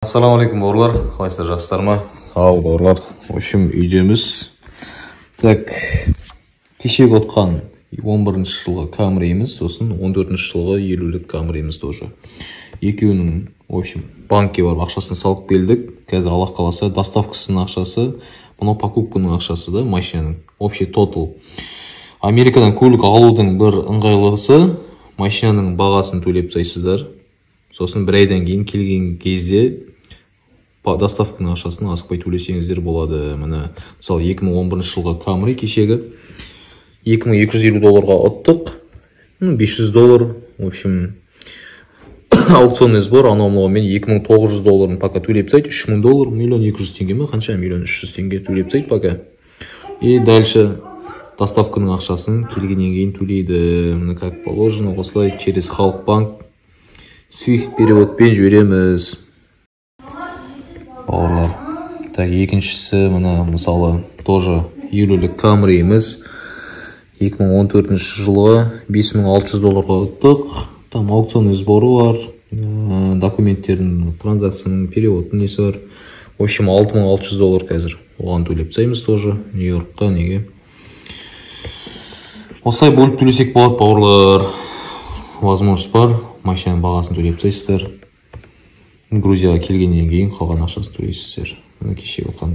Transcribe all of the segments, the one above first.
Ассалаумағалейкум, бауырлар, қалайсыздар, жақсыздар ма? Ал, бауырлар, в общем, үйдеміз. Так, кешегі ұтқан 11 жылғы Камриіміз, сосын 14 жылғы 50-лік Камриіміз тоже. Екеуінің, в общем, банкке барып ақшасын салып келдік. Қазір, Аллах қаласа, доставкасының ақшасы, мынау покупканың ақшасы да, машинаның общий total. Америкадан көлік алудың бір ыңғайлысы: машинаның бағасын төлеп тастайсыздар. Сосын бір айдан кейін келген кезде доставканың ақшасын асықпай төлесеңіздер болады. Міне, мысалы, 2011 жылғы Камри кешегі 2250 долларға ұттық. Ну, 500 доллар, в общем, аукционный сбор, анау мынаумен 2900 долларын пока төлеп тастайды. 3000 доллар, 1 200 000 теңге ма, қанша, 1 300 000 теңге төлеп тастайды пока. И дальше доставканың ақшасын келгеннен кейін төлейді. Міне, как положено, осылай через Халық банк свифт переводпен жібереміз, бауырлар. Так, екіншісі мына, мысалы, тоже 50-лік Камриіміз, 2014 жылғы, 5600 долларға ұттық. Там аукционный сборы бар, документтердің, транзакцияның, переводтың несі бар. В общем, 6600 доллар қазір оған төлеп тастаймыз тоже Нью Йоркқа. Неге осылай бөліп төлесек болады, бауырлар? Возможность бар, машинаның бағасын төлеп тастайсыздар, Грузияға келгеннен кейін қалған ақшасын төлейсіздер. Мына кешегі ұтқан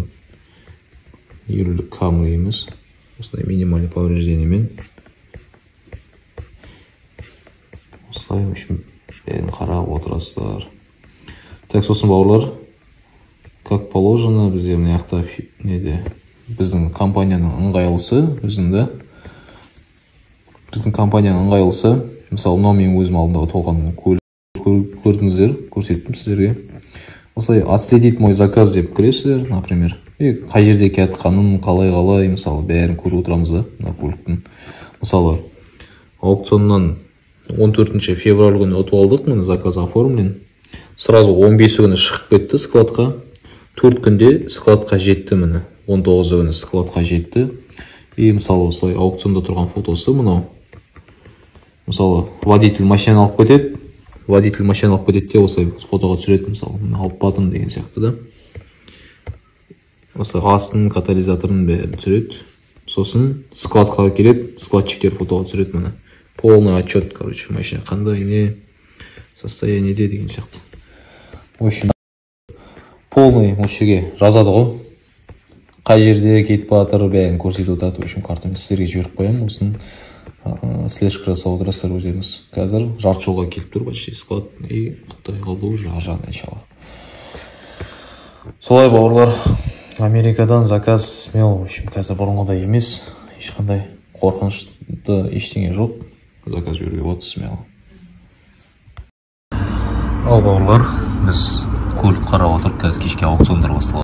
50-лік Камриіміз осындай минимальный повреждениемен, осылай, в общем, бәрін қарап отырасыздар. Так, сосын, бауырлар, как положено, бізде мына жақта неде, біздің компанияның ыңғайлысы, біздің да, біздің компанияның ыңғайлысы, мысалы, мынау менің өзім алдымдағы толған көлік, көрдіңіздер, көрсеттім сіздерге. Осылай «Отследить мой заказ» деп кіресіздер, например, и қай жерде келатқанын, қалай қалай, мысалы, бәрін көріп отырамыз да. Мына көліктің, мысалы, аукционнан 14 февраль күні ұтып алдық. Міне, заказ оформлен. Сразу 15 күні шығып кетті складқа, 4 күнде складқа жетті. Міне, 19 күні складқа жетті. И, мысалы, осылай аукционда тұрған фотосы мынау. Мысалы, водитель машинаны алып кетеді, водитель машина алып кетеді де, осылай фотоға түсіреді, мысалы, міне, алып бардым деген сияқты да. Осылай астын, катализаторын, бәрін түсіреді. Сосын складқа келеді, складчиктер фотоға түсіреді. Міне, полный отчет, короче, машина қандай, не состояниеде деген сияқты. В общем, полный осы жерге жазады ғой, қай жерде кетіп жатыр, бәрін көрсетіп отырады. В общем, картаны сіздерге жіберіп қоямын, осыны слежка жасап отырасыздар өздеріңіз. Қазір жарты жолға келіп тұр почти склад, и құдай қалды, уже ар жағынан, иншалла. Солай, бауырлар, Америкадан заказ смело. В общем, қазір бұрынғыдай емес, ешқандай қорқынышты ештеңе жоқ, заказ жіберуге болады смело. Ал, бауырлар, біз көлік қарап отырып, қазір кешке аукциондар басталады.